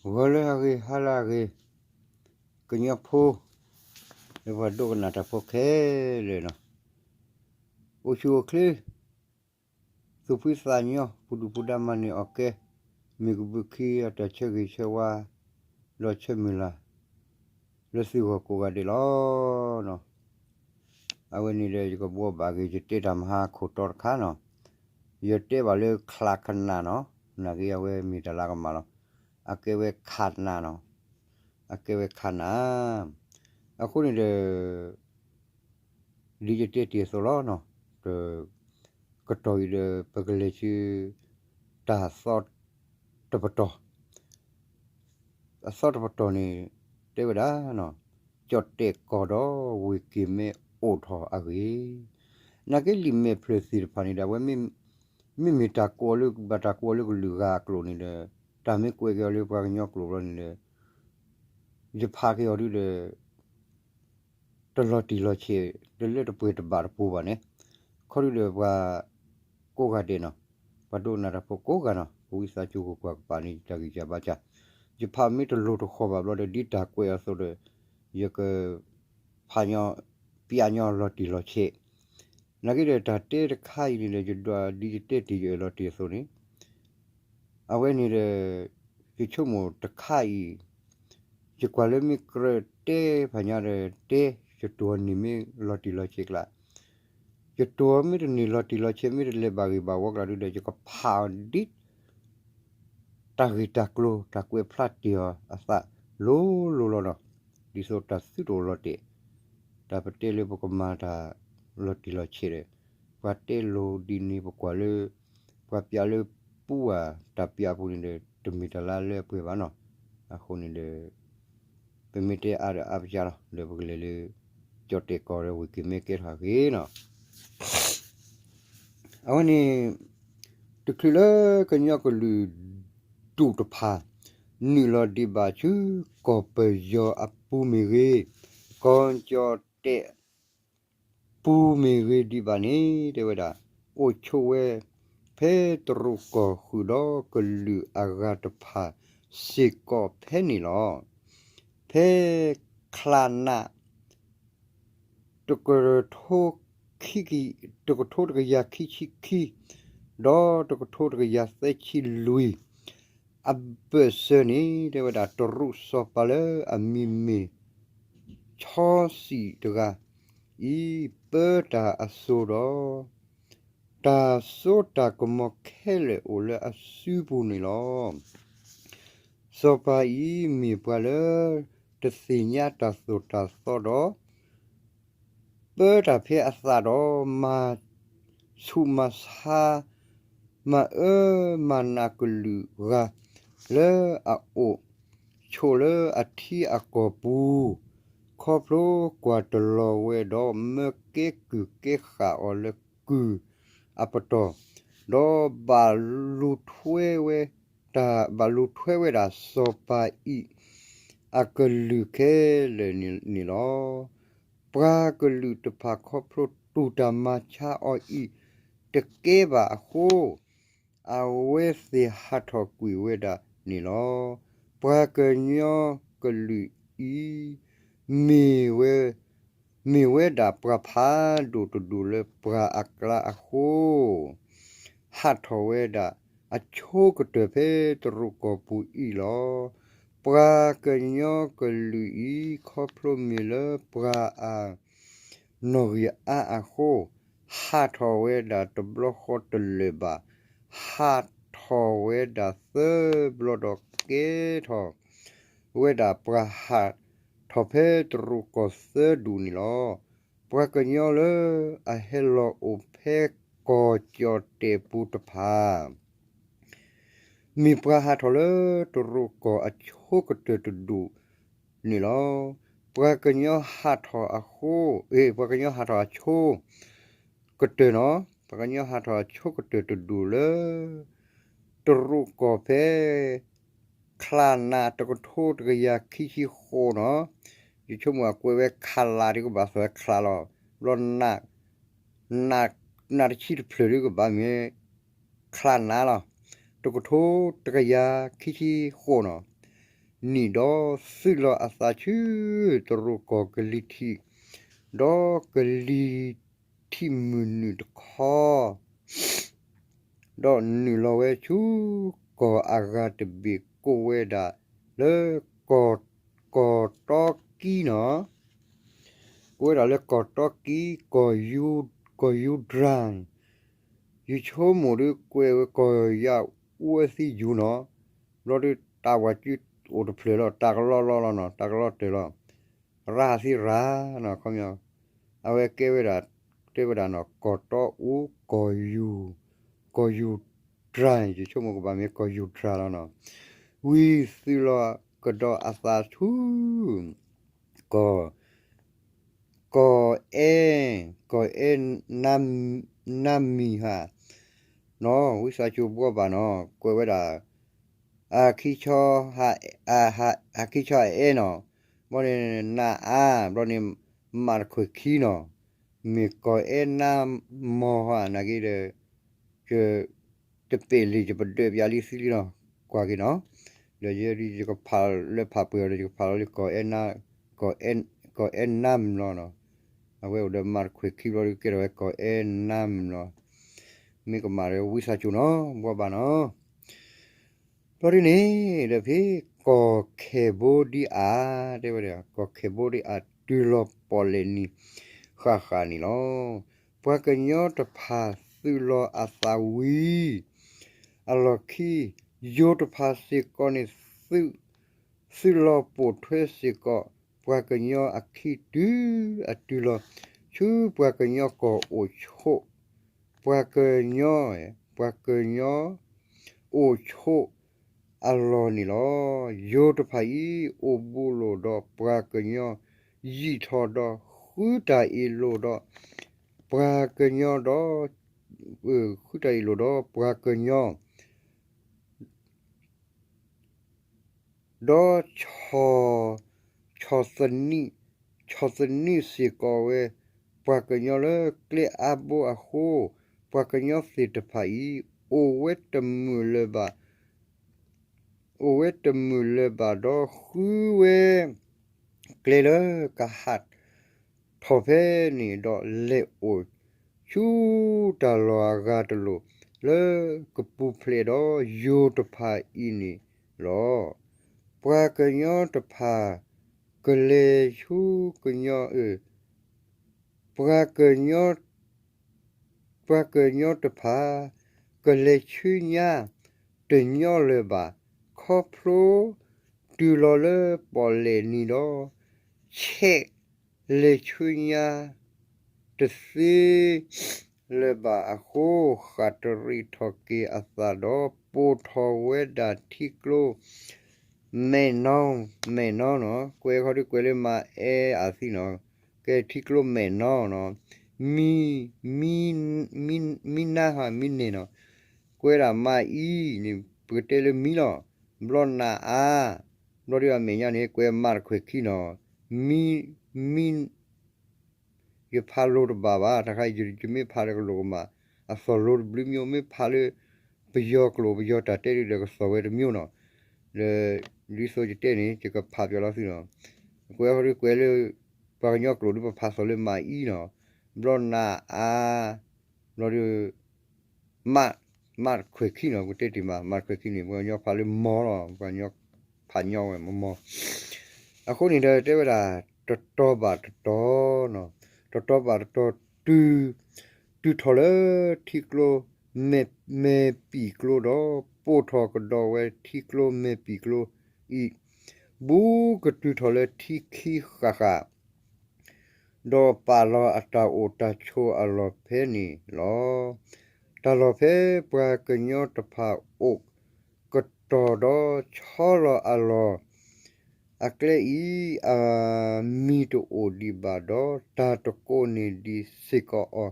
ဂီၤလၢအဂ့ၤ ဟါလၢအဂ့ၤ, ကညီဖိ လၢပှၤဒိကနၣ်တၢ်ဖိခဲလၢာ်နီၤ, အိၣ်ဆူၣ်အိၣ်ချ့, သူၣ်ဖှံသးညီ ပူၤဒူၣ်ပူၤဒါ မၤန့ၢ်အီၣ်ကဲ, မုၢ်ကဘုးခံ အတၢ်ဆၢဂ့ၤဆၢဝါ ဒီးဆၢမုၢ်လၢ် လၢသုဂီၢ်ကိးဂၤဒဲးလီၤ. အဝဲန့ၣ်ဒီး ယကဘှီဘၣ်က့ၤ ယတဲတၢ်မဟါခိၣ်တီတခါနီၤ, ယတဲဘၣ်လၢချးကနၣ်နီၤ, နာ်က့အဝဲမ့ၢ်တၢ်လၢကမၣ်လီၤ, အကဲဝဲခးနၣ်နီၤ, အကဲဝဲခးနၣ်, အဃိန့ၣ်ဒီး ဒ်ယတဲတ့ၢ်အသိးလီၤနီၤ, ကတီၢ်အံၤဒီး ပကလဲၤဆူ တၢ်သီတပတီၢ်, အသီတပတီၢ်န့ၣ် တဲဝဲဒၣ်နီၤ, ကၠီၣ်တဲၣ်ကီၢ်ဒီးဝ့ၢ်က့ၤမဲအိၣ်ထီၣ်အဂ့ၢ်, နာ်က့လံာ်မဲာ်ဖျၢၣ်သ့ၣ်တဖၣ်န့ၣ်ဒီး အဝဲ မ့မ့ၢ်တၢ်ကိးအီၤလၢ ဘၣ်တၢ်ကိးအီၤလၢကလုာ်ဂၤအကျိာ်န့ၣ်ဒီး တၢ်မ့ၢ်ကွဲးက့ၤအီၤလၢပှၤကညီကျိာ်ဘျီန့ၣ်ဒီး ယဖးက့ၤအီၤဒုဒီး တလီၤတံၢ်လီၤဆဲး တလၢတပှဲၤတဘၣ်တပူၤဘၣ်န့ၣ်, ခီဒုဒီးပှၤကိးဂၤဒဲးနီၤ, ပှၤဒိကနၣ်တၢ်ဖိကိးဂၤနီၤ, ပဝံသးစူၤကကွၢ်ကပၤန့ၣ် တၢ်ဂံၢ်စၢ်ဘါစၢ်, ယဖးမ့ၢ်တလိၤတဃီၤဘၣ်ဘျီဒီး ဒ်တၢ်ကွဲးအီၤအသိးဒီး ယက ဖးညီ ပျးညီလီၤတံၢ်လီၤဆဲး, နာ်က့ဒီးတၢ်တဲတခါအံၤန့ၣ်ဒီး ယဒွးဒ်ယတဲတ့ၢ်ယအၢၣ်လီၤတ့ၢ်အသိးန့ၣ် အဝဲန့ၣ်ဒီး ယဆိကမိၣ်တခါအံၤ, ယကွၢ်လၢမ့ၢ်ကြၢးတဲဖးညါဒီး တဲယတိၢ်အီၤန့ၣ်မ့ၢ်လီၤတံၢ်လီၤဆဲးကျါ, ယတိၢ်အီၤမ့ၢ်တန့ၢ်လီၤတံၢ်လီၤဆဲး မ့ၢ်တလဲၤဘၣ်ဂ့ၢ်ဘၣ်ဝီကျါဒုဒီး ယကဖးအီၤဒ် တၢ်ဂ့ၢ်တၢ်ကျိၤ တၢ်ကွဲးဖျါတ့ၢ်အီၤအသးလိၤလိၤလီၤနီၤ, ဒ်သိးတၢ်သုတအိၣ်လီၤတဲာ်, တၢ်ပတဲလၢပကမၤတၢ်လီၤတံၢ်လီၤဆဲးဒီး ပှၤတဲလိၤဒ်န့ၣ် ပကွၢ်လၢ ပှၤပျးလၢပူဝဲတၢ်ပျးအပူၤန့ၣ်ဒီး တမ့ၢ်တၢ်လၢအလၢအပှဲၤဘၣ်နီၤ, အဃိန့ၣ်ဒီး ပမ့ၢ်တဲအါဒီးအါပစၢ်လီၤ လၢပကလဲၤလၢ ကၠီၣ်တဲၣ်ကီၢ်ဒီးဝ့ၢ်က့ၤမဲကဲထီၣ်အဂ့ၢ်နီၤ အဝဲန့ၣ် တချုးလၢကညီကလုာ်ဒူၣ်တဖၣ် နုာ်လီၤဒံးဘၣ်ဆူ ကီၢ်ပယီၤအပူၤမ့ၢ်ဂ့ၤ, ကီၢ်ကၠီၣ်တဲၣ်ပူၤမ့ၢ်ဂ့ၤဒံးဘၣ်န့ၣ် တဲဝဲဒၣ် အိၣ်ဆိးဝဲ ဖဲတရူးကီၢ်ဃုာ်ဒီးကလုာ်အဂၤတဖၣ်စ့ၢ်ကီးဖဲန့ၣ်လီၤ. ဖဲချးနး တကထိ တကထိတကယၤခံဆံခံ ဒီးတကထိတကယၤသၢဆံလွံၢ် အဘၢၣ်စၢၤန့ၣ် တဲဝဲဒၣ် တရူးစီၤပၤလၢအမံၤမ့ၢ်ဆီစံးတဂၤအံၤ ပၢတၢ်အစိၤဒီး တၢ်စိတၢ်ကမီၤခဲလၢာ်အိၣ်လၢအစုပူၤန့ၣ်လီၤ. စီၤပၤအံၤမ့ၢ်ပှၤလၢ တသ့ၣ်ညါတၢ်သိၣ်တၢ်သီဒီး ပၢတၢ်ဖဲအသးဒီး မၤဆူၣ်မၤဆါ မၤအၢမၤနးကလုာ်ဂၤ လၢအအိၣ်ဆိးလၢအထံအကီၢ်ပူၤ, ခီဖျိကွၢ်တလီၤဝဲဒီး မၢကဲကုၢ်ကဲဃာ်အီၤလၢကုၢ်အပတီၢ်, ဒီးဘၣ်လူၤထွဲဝဲ ဘၣ်လူၤထွဲဝဲဒၣ်စီၤပၤအံၤ အကလုာ်ခဲလၢာ်န့ၣ်လီၤ. ပှၤကလုာ်တဖၣ်ခီဖျိတူၢ်တၢ်မၤဆါအီၤအံၤ တကဲဘၣ်အဃိ, အဝဲသ့ၣ်ဟးထီၣ်ကွံာ်ဝဲဒၣ်န့ၣ်လီၤ. ပှၤကညီကလုာ်အံၤ မ့ၢ်ဝဲ မ့ၢ်ဝဲဒၣ်ပှၤဖးဒိၣ်တဒူၣ်လၢပှၤအကျါအဃိ, ဟးထီၣ်ဝဲဒၣ်အဆိကတၢၢ်ဖဲတရူးကီၢ်ပူၤအံၤလီၤ. ပှၤကညီကလုာ်အံၤ ခီဖျိမ့ၢ်လၢပှၤအ နီၣ်ဂံၢ်အါအဃိ, ဟးထီၣ်ဝဲဒၣ်တဘျီဃီတလၢာ်ဘၣ်, ဟးထီၣ်ဝဲဒၣ်သၢဘျီဒီးကဲထီၣ် ဝဲဒၣ်ပှၤဟးထီၣ်ဖဲတရူးကီၢ်သၢဒူၣ်န့ၣ်လီၤ. ပှၤကညီလၢအဟဲလီၤအိၣ်ဖဲကီၢ်ကၠီၣ်တဲၣ်ပူၤတဖၣ် မ့ၢ်ပှၤဟးထီၣ်လၢတရူးကီၢ်အဆိကတၢၢ်တဒူၣ်န့ၣ်လီၤ. ပှၤကညီဟးထီၣ်အဃိ, အ့ ပှၤကညီဟးထီၣ်အဆိကတၢၢ်နီၤ, ပှၤကညီဟးထီၣ်အဆိကတၢၢ်တဒူၣ်လၢ တရူးကီၢ်ဖဲ ချးနးတကထိတကယၤခံဆံဃိးနီၤ, ယဆိကမိၣ်အကွဲးဝဲခးလးဒ်ကဘၣ်သီဝဲချးလီၤ, ဘျီ နးတဆံတဖျၢၣ်ဒ်ကဘၣ်မ့ၢ် ချးနးလီၤ, တကထိတကယၤခံဆံဃိးနီၤ, နံၣ်ဒီးသုးလီၤအသးဆူ တရူးကီၢ်ကလံၤထံး, ဒီးကလံၤထံးမုၢ်နုာ်တခီ ဒီးနုာ်လီၤဝဲဆူ ကီၢ်အဂၤတဘ့ၣ် ကိးဝဲဒၣ်လၢ ကီၢ်တီကံနီၤ, ကိးဝဲဒၣ်လၢကီၢ်တီကံ, ကီၢ်ယူၤဒြၣ်, ယဆိကမိၣ်ဒီးကွဲးဝဲကီၢ်ယၢ်အူအသံယူၤနီၤ, ဘျီဒီးတၢ်ဝၤစုအိၣ်တဖျၢၣ်လီၤ, တၢ်ကလီလီလီၤနီၤ, တၢ်ကလီတၢၢ်လီၤ, ရၣ်သံရၣ်နီၤ, ခီပညီ အဝဲကဲဝဲဒၣ် တဲဝဲဒၣ်နီၤ ကီၢ်တီအူ, ကီၢ်ယူၤ, ကီၢ်ယူၤဒြၣ်, ယဆိကမိၣ်ကဘၣ်မ့ၢ်ကီၢ်ယူၤဒြၣ်လီၤနီၤ, ဝံၤသုးလီၤကဒီးအသးဆူ ကီၢ် ကီၢ်အဲၣ်, ကီၢ်အဲၣ်နါမံၤဟါ, နီၤ ဝံသးစူၤဘှီဘၣ်နီၤ, ကွဲးဝဲဒၣ် အခံဆီ အခံဆီအအဲၣ်နီၤ, ဘျီန့ၣ် နအါ, ဘျီန့ၣ် မးတခွဲးခံနီၤ, မ့ၢ်ကီၢ်အဲၣ်နါမံၤဟါ နာ်က့ဒီး တပဲာ်လံ ယပဒၢးပျးလံသံလံနီၤ, ကွၢ်က့ၤနီၤ, ဒီးယကဖးလၢဖးပှဲၤအီၤဒီး ယကဖးလီၤလၢ ကီၢ်အဲၣ်နါမံၤလီၤနီၤ, အဝဲအိၣ်ဒီးမးတခွဲးခံဘျီဒီး ကဲထီၣ်ဝဲကီၢ်အဲၣ်နါမံၤလီၤ, မ့ၢ်ကမၣ်ဒီးဝံသးစူၤနီၤ ဘှီဘၣ်နီၤ ဘျီဒ်န့ၣ် ဒီးဖဲ ကီၢ်ခဲၣ်ဘိဒံအါ, တဲဝဲဒၣ် ကီၢ်ခဲၣ်ဘိဒံအါ တုၤလီၤပီၣ်လဲၣ်နံၤဃၣ်ဃၣ်န့ၣ်လီၤ. ပှၤကညီတဖၣ်သုးလီၤအသးဝံၤ အလီၢ်ခံ ယိၤတဖၣ်စ့ၢ်ကီးန့ၣ် သုးလီၤပိာ်ထွဲစ့ၢ်ကီး ပှၤကညီအခံတုၤအတုၤလီၤ ဆူပှၤကညီကီၢ်အိၣ်ဆိး, ပှၤကညီ, ပှၤကညီအိၣ်ဆိးအလီၢ်န့ၣ်လီၤ. ယိၤတဖၣ်အံၤ အိၣ်ဘူးလိာ်ဒီးပှၤကညီ ယံာ်ထီၣ်ဒီး ဃုတၢ်အ့ၣ်လိာ်ဒီး ပှၤကညီဒီး ဃုတၢ်အ့ၣ်လိာ်ဒီးပှၤကညီ ဒီး ဆီၣ်သနံး, ဆီၣ်သနံးစ့ၢ်ကီးဝဲ ပှၤကညီလၢကျဲအါဘိအဃိ, ပှၤကညီသ့ၣ်တဖၣ်အံၤ အိၣ်ဝဲတမုာ်လၢၤဘၣ်, အိၣ်ဝဲတမုာ်လၢၤဘၣ်ဒီး ဃုဝဲ ကျဲလၢကဟးထီၣ်ဖဲန့ၣ်ဒီး လဲၤအိၣ်ဆူတၢ်လီၢ်အဂၤတလိာ် လၢကပူၤဖျဲးဒီးယိၤတဖၣ်အံၤန့ၣ်လီၤ. ပှၤကညီတဖၣ် ကလဲၤဆူကညီ, ပှၤကညီ ပှၤကညီတဖၣ် ကလဲၤဆူညါတညီလၢၤဘၣ်, ခီဖျိ တုၤလီၤလၢပီၣ်လဲၣ်နံၤဒီး ဆဲးလဲၤဆူညါတသ့လၢၤဘၣ်အဃိ, ဃၣ်တရံးထီၣ်က့ၤအသးဒီး ပိာ်ထီၣ်ဝဲဒၣ်ထံကျိ မဲာ်နီ, မဲာ်နီနီၤ, ကွဲးခီဒုးကွဲးလၢမၤအဲအသံနီၤ, ကဲထံကျိမဲာ်နီနီၤ, မံ, မံ, မံနါဟါ မံန့ၣ်နီၤ, ကွဲးဒၣ်မၤအံၤန့ၣ် ပကတဲလၢမံလီၤ, ဘျီနၤအါ, ဘျီဒုးအမဲာ်ညါန့ၣ် ကွဲးမၤတခွဲးခံနီၤ, မံ, မံ ယဖးလိာ်တဘၣ်ဘၣ်, တခါယမ့ၢ်ဖးဒီးကလိာ်ကမၣ်, အသီၣ်လိာ်တဘျုးမံၤ မ့ၢ်ဖးလၢ ပယီၤကျိာ် ပယီၤတၢ်တဲဒုးဒီးကသီၣ်ဝဲတမံၤနီၤ, ဒီး ဒ်သိးယတဲန့ၣ် ယကဖးပၠီလီၤသုနီၤ, ကွဲးဟီဒုးကွဲးလၢ ပှၤကညီကျိာ်ဒုးပဖးသီၣ်လၢမၤအံၤနီၤ, ဘျီနၤအါ, ဘျီဒီး မး, မးတခွဲးခံနီၤ, ပတဲတ့ၢ်မး မးတခွဲးခံန့ၣ် ပှၤကညီဖးလၢမီၤလီၤ, ပှၤကညီဖးညီဝဲမီၤမီၤ, အဃိန့ၣ်ဒီးတဲဝဲဒၣ် တတီၤဘၣ်တတီၤ, တတီၤဘၣ်တတီၤ တုၤ, တုၤထီၣ်လၢထံကျိ မဲာ်ပံာ်ကျိဒီး ပိာ်ထီၣ်ကဒီးဝဲထံကျိမဲာ်ပံာ်ကျိအံၤ, ဘူးကတုၤထီၣ်လၢထံခံဃၣ်ဃၣ် ဒီးပာ်လီၤအတၢ်အိၣ်တၢ်ဆိးအလီၢ်ဖဲန့ၣ်လီၤ. တၢ်လီၢ်ဖဲပှၤကညီတဖၣ်အိၣ်ကတီၢ်ဒီးဆီလီၤအလီၢ် အကျဲအံၤ အမံၤတအိၣ်ဒံးဘၣ်ဒီး တၢ်တကိးန့ၢ်ဒံးစ့ၢ်ကီးအီၤ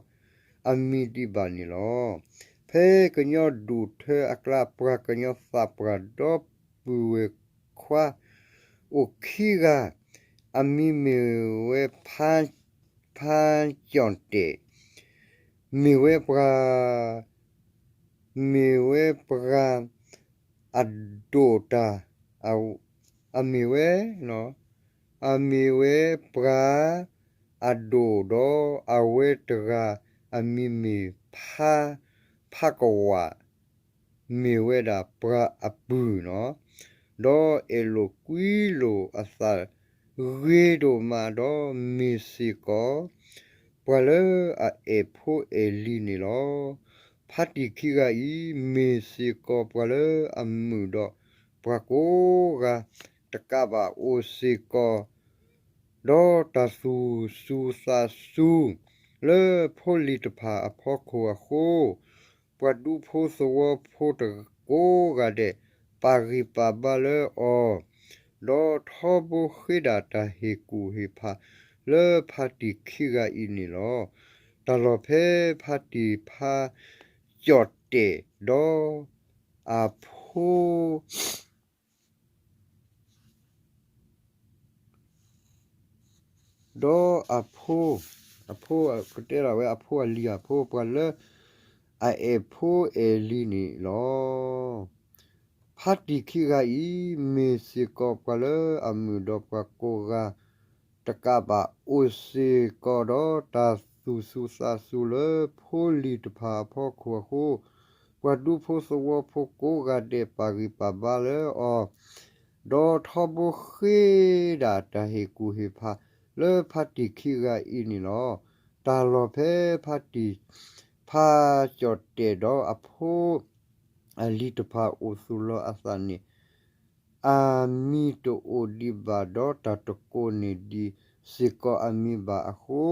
အမံၤဒံးဘၣ်န့ၣ်လီၤ. ဖဲကညီဒူၣ်ထၢအကျါ ပှၤကညီသးပှၢ်ဒီပုၢ်ဝဲၢ်ခွါ အိၣ်ခံဂၤ, အမံၤမ့ၢ်ဝဲ ဖါကၠီၣ်တဲာ်, မ့ၢ်ဝဲပှၤ, မ့ၢ်ဝဲပှၤအဒိၣ်တၢ်, အ အမ့ၢ်ဝဲ အမ့ၢ်ဝဲပှၤအဒိၣ်ဒီးအဝဲတဂၤအမံၤမ့ၢ်ဖါ ဖါကဝး မ့ၢ်ဝဲဒၣ်ပှၤအပုၢ်နီၤ, ဒီးအဲၣ်လိာ်ကွံလိာ်အသးဂ့ၤဒိၣ်မး ဒီးမ့ၢ်စ့ၢ်ကီး ပှၤလၢအအဲၣ်ဖိအဲၣ်လံၤန့ၣ်လီၤ. ဖါတံၢ်ခံဂၤအံၤ မ့ၢ်စ့ၢ်ကီးပှၤလၢအမုာ်ဒီးပှၤကိးဂၤ တကးဘၣ်အိၣ်စ့ၢ်ကီး ဒီးတၢ်သူၣ်စူၤသးစူၤ လၢဖိလံၤတဖၣ်အဖီခိၣ်အဃိ, ပှၤဒူဖိသဝီဖိတကိးဂၤဒဲး ပာ်ဂံၢ်ပာ်ဘါလၢအီၤ, ဒီးထီဘိဃ့ဒၣ်တၢ်ဟ့ၣ်ကူၣ်ဟ့ၣ်ဖး လၢဖါတံၢ်ခံဂၤအံၤန့ၣ်လီၤ. တၢ်လီၢ်ဖဲဖါတံၢ်ဖါကၠီၣ်တဲာ် ဒီးအဖိ ဒီးအဖိ, အဖိကတဲဒၣ်ဝဲအဖိအလံၤအဖိ ပှၤလၢအအဲၣ်ဖိအဲၣ်လံၤန့ၣ်လီၤ. ဖါတံၢ်ခံဂၤအံၤ မ့ၢ်စ့ၢ်ကီးပှၤလၢအမုာ်ဒီးပှၤကိးဂၤ တကးဘၣ်အိၣ်စ့ၢ်ကီးဒီးတၢ်သူၣ်စူၤသးစူၤလၢဖိလံၤတဖၣ်အဖီခိၣ်အဃိ, ပှၤဒူဖိသဝီဖိကိးဂၤဒဲးပာ်ဂံၢ်ပာ်ဘါလၢအီၤ, ဒီးထီဘိဃ့ဒၣ်တၢ်ဟ့ၣ်ကူၣ်ဟ့ၣ်ဖးလၢဖါတံၢ်ခံဂၤအံၤန့ၣ်လီၤ. တၢ်လီၢ်ဖဲဖါတံၢ် ဖါကၠီၣ်တဲာ်ဒီးအဖိ အလံၤတဖၣ်အိၣ်သူၣ်လီၤအသးန့ၣ် အမံၤတအိၣ်ဒံးဘၣ်ဒီးတၢ်တကိးန့ၢ်ဒံးစ့ၢ်ကီးအမံၤဘၣ်အဃိ,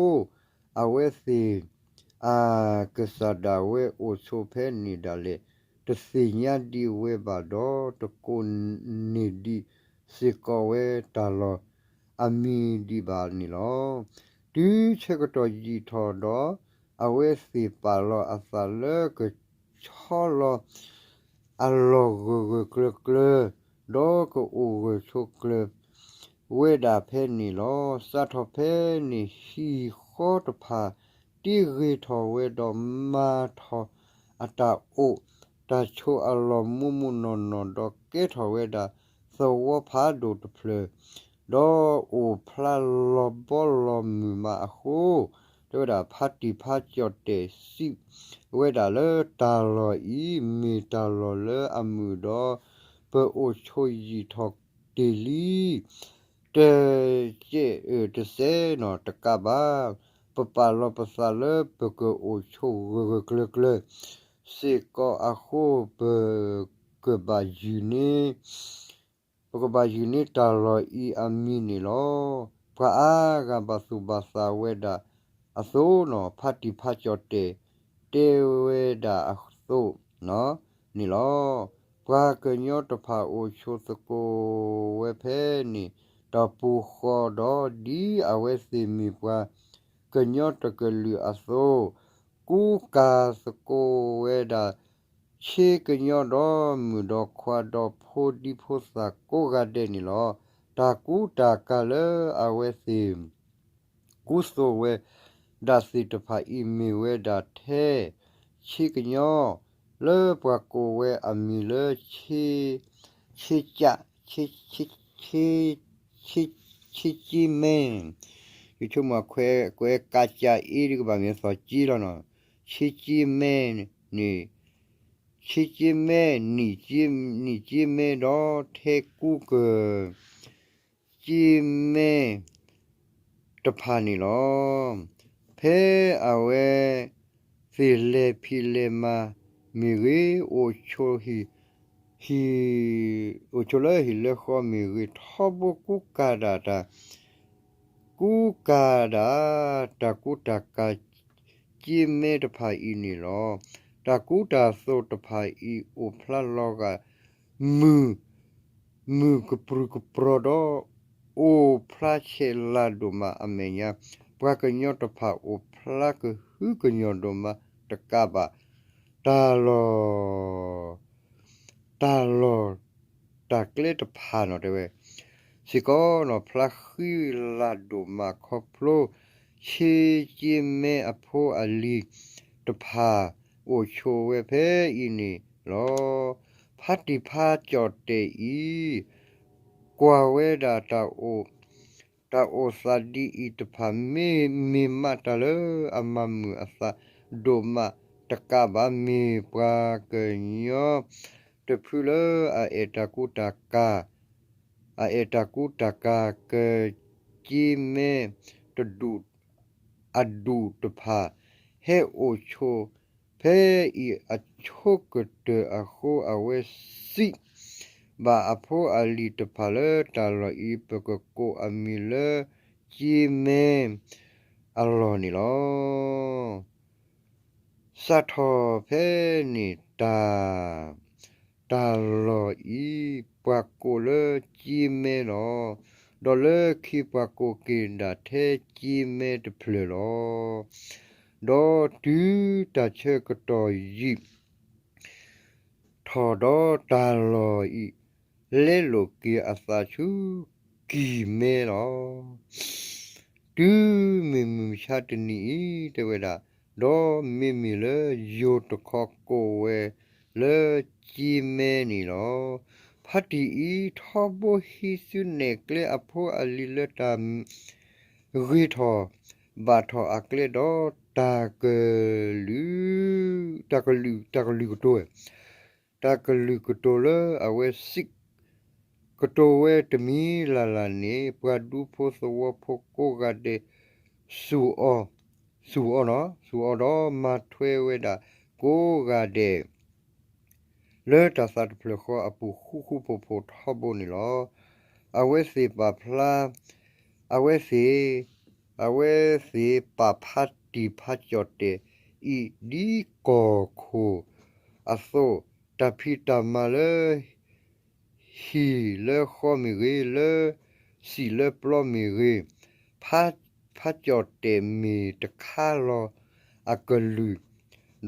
အဝဲသ့ၣ် အကစၢ်ဒၣ်ဝဲအိၣ်ဆိးဖဲန့ၣ်ဒၣ်လဲာ် တသ့ၣ်ညါဒံးဝဲဘၣ်ဒီး တကိးန့ၢ်ဒံးစ့ၢ်ကီးဝဲတၢ်လီၢ်အမံၤဒံးဘၣ်န့ၣ်လီၤ. တုၤဆၢကတီၢ်ယံာ်ထီၣ်ဒီး အဝဲသ့ၣ်ပာ်လီၤအသးလၢကဆီလီၤ အလီၢ်ဂၢၢ်ဂၢၢ်ကျၢၤကျၢၤ, ဒီးကအိၣ်ဂၢၢ်ဆိးကျၢၤဝဲဒၣ်ဖဲန့ၣ်လီၤ. စးထီၣ်ဖဲန့ၣ် ဟံၣ်ဃီတဖၣ် တ့ဂ့ၤထီၣ်ဝဲဒီးမၤထီၣ်အတၢ်အိၣ်တၢ်ဆိးအလီၢ်မူးမူးနီၢ်နီၢ် ဒီးကဲထီၣ်ဝဲဒၣ်သဝီဖးဒိၣ်တဖျၢၣ်, ဒီးအိၣ်ဖျါလီၤဘီလီၤမုၢ်မးအဃိ, တဲဝဲဒၣ် ဖါတံၢ်ဖါကၠီၣ်တဲာ်စံးဝဲဒၣ်လၢတၢ်လီၢ်အံၤ မ့ၢ်တၢ်လီၢ်လၢအမုာ်ဒီး ပအိၣ်ဆိးယံာ်ထီၣ်တ့ၢ်လံ တကဲးတစဲးနီၣ်တကးဘၣ်, ပပာ်လီၤပသးလၢပကအိၣ်ဆိးဂၢၢ်ဂၢၢ်ကျၢၤကျၢၤစ့ၢ်ကီးအဃိ, ပကဘၣ်ယုၢ်န့ၢ် ပကဘၣ်ယုၢ်န့ၢ်တၢ်လီၢ်အံၤအမံၤန့ၣ်လီၤ. ပှၤအါဂၤဘၣ်သူၣ်ဘၣ်သးဝဲဒၣ်အသိးနီၣ် ဖါတံၢ်ဖါကၠီၣ်တဲာ် တဲဝဲဒၣ်အသိးန့ၣ်လီၤ. ပှၤကညီတဖၣ်အိၣ်ဆိးသကိးဝဲဖဲန့ၣ် တပူၤဃီဒီး ဒ်အဝဲသ့ၣ်မ့ၢ်ပှၤကညီတကလုာ်အသိး, ကူကၤသကိးဝဲဒၣ် ဆ့ကညီဒီးမုၣ်ဒီးခွါ ဒီးဖိဒံဖိသၣ်ကိးဂၤဒဲးန့ၣ်လီၤ. တၢ်ကူတၢ်ကၤလၢအဝဲသ့ၣ် ကူသိးဝဲဒၣ်သ့ၣ်တဖၣ်အံၤ မ့ၢ်ဝဲဒၣ်ထဲ ဆ့ကညီ လၢပှၤကိးဝဲအမံၤလၢ ဆ့ကၠး ဆ့ကၠ့မဲ, ယဆိကမိၣ်ခွဲးကးကၠးအ့ ဒ်ကဘၣ်မ့ၢ်သီၣ်ကၠ့လီၤနီၤ, ဆ့ကၠ့မဲန့ၣ် ဆ့ကၠ့မဲ နံၣ်ကၠ့မဲ ဒီးထဲကူက ကၠ့မဲ တဖၣ်န့ၣ်လီၤ. ဖဲအဝဲသ့ၣ်လဲၤဖံးလဲၤမၤမ့ၢ်ဂ့ၤ, အိၣ်ဆိးလၢဟံၣ်လၢဃီမ့ၢ်ဂ့ၤ, ထီဘိကူကၤဒၣ်တၢ် ကူကၤဒၣ် တၢ်ကူတၢ်ကၤ ကၠ့မဲတဖၣ်အံၤန့ၣ်လီၤ. တၢ်ကူတၢ်သိးတဖၣ်အံၤ အိၣ်ဖျါလီၤဂာ် မုၢ် မုၢ်ကပြုၢ်ကပြီၤဒီး အိၣ်ဖျါဆဲးလၤဒိၣ်မးအမဲာ်ညါ, ပှၤကညီတဖၣ်အိၣ်ဖျါကဟုကညီၢ်ဒိၣ်မးတကးဘၣ်, တၢ်လီၢ် တၢ်လီၢ် တၢ်ကျဲတဖၣ်နီၤတဲဝဲ, စ့ၢ်ကီးနီၤ ဖျါဃံလၤဒိၣ်မးခီဖျိ ဆ့ကၠ့မဲအဖိအလံၤတဖၣ် အိၣ်ဆိးဝဲဖဲအံၤန့ၣ်လီၤ. ဖါတံၢ်ဖါကၠီၣ်တဲာ်အံၤ ကူ ကွၢ်ဝဲဒၣ်တၢ်အိၣ်, တၢ်အိၣ်သးဒ်အံၤတဖၣ် မ့ၢ်မ့ၢ်မးတၢ်လၢအမၤမုာ်အသးဒိၣ်မးတကးဘၣ် မ့ၢ်ပှၤကညီတဖုလၢအအဲၣ်တၢ်ကူတၢ်ကၤ, အအဲၣ်တၢ်ကူတၢ်ကၤ ကက့မဲ တဒူၣ် အဒူၣ်တဖၣ် ဟဲအိၣ်ဆိးဖဲအံၤအဆိကတၢၢ်အဃိ အဝဲစံးဘၣ်အဖိအလံၤတဖၣ်လၢတၢ်လီၢ်အံၤ ပကကိးအမံၤလၢက့မဲအလီၢ်န့ၣ်လီၤ. စးထီၣ်ဖဲန့ၣ်တၢ် တၢ်လီၢ်အံၤ ပှၤကိးလၢက့မဲလီၤ. ဒီးလၢခံပှၤကိးက့ၤဒၣ်ထဲက့မဲတဖျၢၣ်လီၤ. ဒီးတုၤတၢ်ဆၢကတီၢ်ယံာ်ထီၣ်ဒီး တၢ်လီၢ်အံၤ လဲလိာ်က့ၤအသးဆူက့ၤမဲလီၤ. တုၤမ့ၢ်မုၢ်မဆါတနံၤအံၤ တဲဝဲဒၣ်, ဒီးမ့မ့ၢ်လၢယိၤတခီကိးဝဲလၢက့မဲန့ၣ်လီၤ. ဖါတံၢ်အံၤ ထီဘိဟံးစုနဲၣ်ကျဲအဖိအလံၤလၢတၢ် ဂ့ၤထီၣ်ဘၣ်ထီၣ်အကျဲဒီး တၢ်ကလုာ်, တၢ်ကလုာ်, တၢ်ကလုာ်ကတိၤ တၢ်ကလုာ်ကတိၤလၢအဝဲစံး ကတိၤဝဲတမံၤလၢ်လၢ်န့ၣ် ပှၤဒူဖိသဝီဖိကိးဂၤဒဲး စူၢ်အီၤ, စူၢ်အီၤ, စူၢ်အီၤဒီးမၤထွဲဝဲဒၣ်ကိးဂၤဒဲး လၢတၢ်သးတဖျၢၣ်ဃီအပူၤ ဃူဃူဖိးဖိးထီဘိန့ၣ်လီၤ. အဝဲသ့ၣ်ပာ်ဖျါ, အဝဲသ့ၣ်, အဝဲသ့ၣ်ပာ်ဖါတံၢ်ဖါကၠီၣ်တဲာ်အံၤ ဒ်ကီၢ်ခိၣ်အသိး, တၢ်ဖံးတၢ်မၤလၢ ဟံၣ်လၢဃီမ့ၢ်ဂ့ၤ, လၢစံာ်လၢပျီမ့ၢ်ဂ့ၤ, ဖါ, ဖါကၠီၣ်တဲာ်မ့ၢ်တခါလီၤအကလုာ်,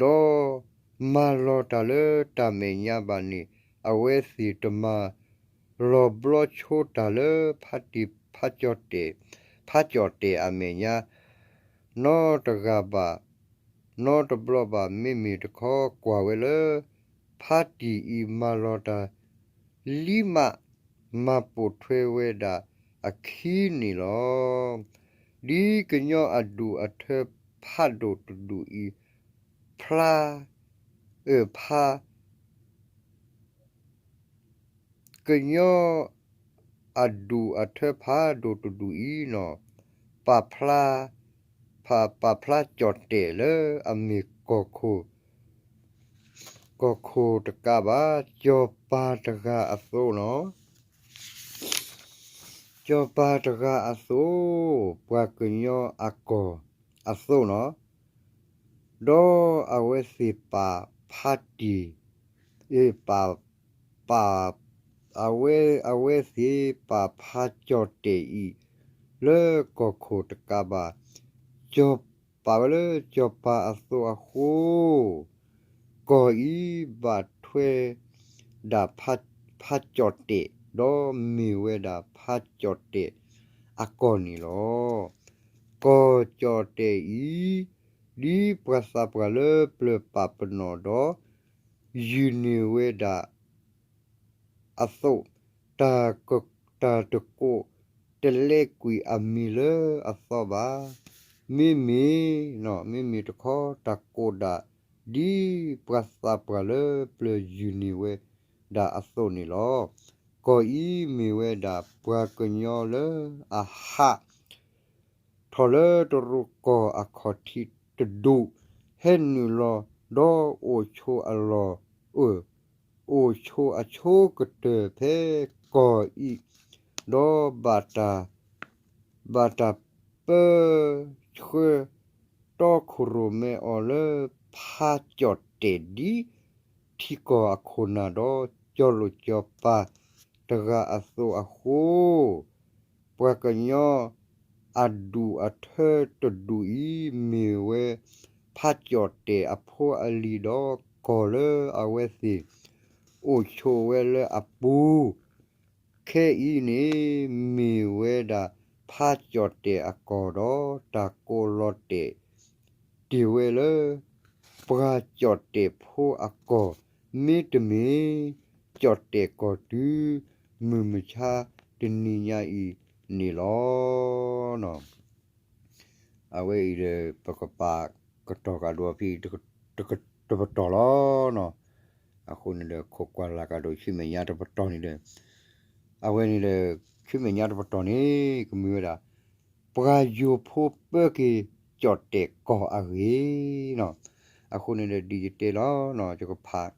ဒီးမၤလီၤတၢ်လၢတၢ်မဲာ်ညါဘၣ်န့ၣ် အဝဲသ့ၣ်တမၤလီၤဘျီဆိတၢ်လၢဖါတံၢ်ဖါကၠီၣ်တဲာ်, ဖါကၠီၣ်တဲာ်အမဲာ်ညါ နီတဂၤဘၣ်, နီတဘျီဘၣ်. မ့မ့ၢ်တခီကွၢ်ဝဲလၢ ဖါတံၢ်အံၤမၤလီၤတၢ် လံမး မၤပိာ်ထွဲဝဲဒၣ်အခံန့ၣ်လီၤ. ဒ်ကညီအဒူၣ်အထၢဖးဒိၣ်တဒူၣ်အံၤ ဖျါ, အၢၣ်ဖး ကညီအဒူၣ်အထၢဖးဒိၣ်တဒူၣ်အံၤနီၤ, ပာ်ဖျါ, ပာ်ဖျါကၠီၣ်တဲာ်လၢအမ့ၢ်ကီၢ်ခိၣ်, ကီၢ်ခိၣ်တကးဘၣ် ကၠီၣ်ပၤတဂၤအသိးနီၤ, ကၠီၣ်ပၤတဂၤအသိး, ပှၤကညီအကီၢ်အသိးနီၤ, ဒီးအဝဲသ့ၣ်ပာ်ဖါတံၢ်, ပာ်, ပာ်, အဝဲ, အဝဲသ့ၣ်ပာ်ဖါကၠီၣ်တဲာ်အံၤ လၢကီၢ်ခိၣ်တကးဘၣ်, ကၠီၣ်, ပာ်ဝဲလၢကၠီၣ်ပၤအသိးအဃိ ကီၢ်အံၤဘၣ်ထွဲဒၣ်ဖါ, ဖါကၠီၣ်တဲာ် ဒီးမ့ၢ်ဝဲဒၣ်ဖါကၠီၣ်တဲာ်အကီၢ်န့ၣ်လီၤ. ကီၢ်ကၠီၣ်တဲာ်အံၤ ဒ်ပှၤသးပှၢ်လၢပျၢၤပာ်ပနီၣ်ဒီး ယုၢ်န့ၢ်ဝဲဒၣ်အသိး, တၢ်, တၢ်တကိးတလဲကွံာ်အမံၤလၢအသီဘၣ်. မ့မ့ၢ်, မ့မ့ၢ်တခီ တၢ်ကိးဒၣ် ဒ်ပှၤသးပှၢ်လၢပျၢၤယုၢ်န့ၢ်ဝဲဒၣ်အသိးန့ၣ်လီၤ. ကီၢ်အံၤမ့ၢ်ဝဲဒၣ်ပှၤကညီလၢအဟး ထီၣ်လၢတရူးကီၢ်အခီၣ်ထံးတဒူၣ်, ဟဲနုာ်လီၤဒီးအိၣ်ဆိးအလီၢ်, အိၣ်ဆိးအဆိကတၢၢ်ဖဲကီၢ်အံၤ, ဒီးဘၣ်တၢ်, ဘၣ်တၢ်ပၢဆှၢတီခိၣ်ရိၣ်မဲအီၤလၢဖါကၠီၣ်တဲာ်ဒ် ထံကီၢ်အခိၣ်နၢ်ဒီး ကၠီၣ်လိာ်ကၠီၣ်ပၤတဂၤအသိးအဃိ, ပှၤကညီအဒူၣ်အထၢတဒူၣ်အံၤ မ့ၢ်ဝဲဖးကၠီၣ်တဲၣ်အဖိအလံၤဒီး ကီၢ်လၢအဝဲသ့ၣ်အိၣ်ဆိးဝဲလၢအပူၤ ခဲအံၤန့ၣ် မ့ၢ်ဝဲဒၣ်ဖးကၠီၣ်တဲၣ်အကီၢ်ဒီး တၢ်ကိးလီၤတဲာ်တ့ၢ်ဝဲလၢ ပှၤကၠီၣ်တဲၣ်ဖိအကီၢ်, မ့တမ့ၢ် ကၠီၣ်တဲၣ်ကီၢ်တုၤ မုၢ်မဆါ တနံၤညါအံၤန့ၣ်လီၤ. အဝဲအံၤဒီး ပကပာ်ကတီၤကဒီးဖဲ တပတီၢ်လီၤနီၤ. အဃိန့ၣ်ဒီး ခိးကွၢ်လၢ်ကဒီးဆူမဲာ်ညါတပတီၢ်န့ၣ်ဒီး အဝဲန့ၣ်ဒီး ဆူမဲာ်ညါတပတီၢ်န့ၣ် ကမ့ၢ်ဝဲဒၣ် ပှၤယိၤဖိပၢက့ၤကၠီၣ်တဲာ်ကီၢ်အဂ့ၢ်နီၤ. အဃိန့ၣ်ဒီး ဒ်ယတဲလီၤနီၤ ယကဖး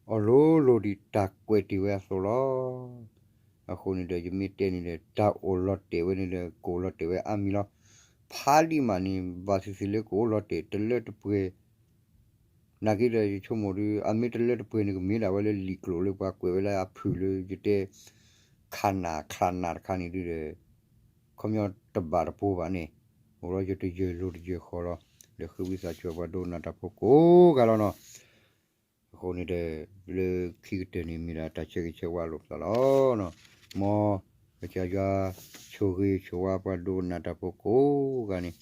အီၤလိၤလိၤဒ်တၢ်ကွဲးတ့ၢ်ဝဲအသိးလီၤ. အဃိန့ၣ်ဒီး ယမ့ၢ်တဲန့ၣ်ဒီး တၢ်အိၣ်လီၤတဲာ်ဝဲန့ၣ်ဒီး ကအိၣ်လီၤတဲာ်ဝဲအါမံၤလီၤ. ဖးဒံးမးန့ၣ် ဘၣ်သ့ၣ်သ့ၣ်လၢကအိၣ်လီၤတဲာ်တလၢတပှဲၤ နာ်က့ဒီး ယဆိကမိၣ်ဒီး အမ့ၢ်တလၢတပှဲၤန့ၣ် ကမ့ၢ်ဒၣ်ဝဲလၢလံာ်ကျိာ်လၢပှၤကွဲးဝဲလၢအဖုၣ်လၢယတဲ ခးနးချးနးတခါန့ၣ်ဒုဒီး ခီပညီတဘၣ်တပိၤဘၣ်န့ၣ် အိၣ်ဒီးယတယၢၢ်လိၤတယၢၢ်ဃီလီၤ. ဒီးဃ့ဝံသးစူၤပှၤဒိကနၣ်တၢ်ဖိကိးဂၤလီၤနီၤ. အဃိန့ၣ်ဒီး လၢခံကတၢၢ်န့ၣ် မ့ၢ်ဒၣ်တၢ်ဆၢဂ့ၤဆၢဝါလိာ်ပသးလီၤ. မ်ကစၢ်ယွၤဆိၣ်ဂ့ၤဆိၣ်ဝါပှၤဒိကနၣ်တၢ်ဖိကိးဂၤန့ၣ်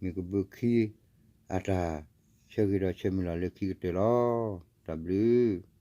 မ့ၢ်ကဘုးခံ အတၢ်ဆၢဂ့ၤဒီးဆၢမုၢ်လၢ်လၢခံကတၢၢ်လီၤ. တၢ်ဘျုး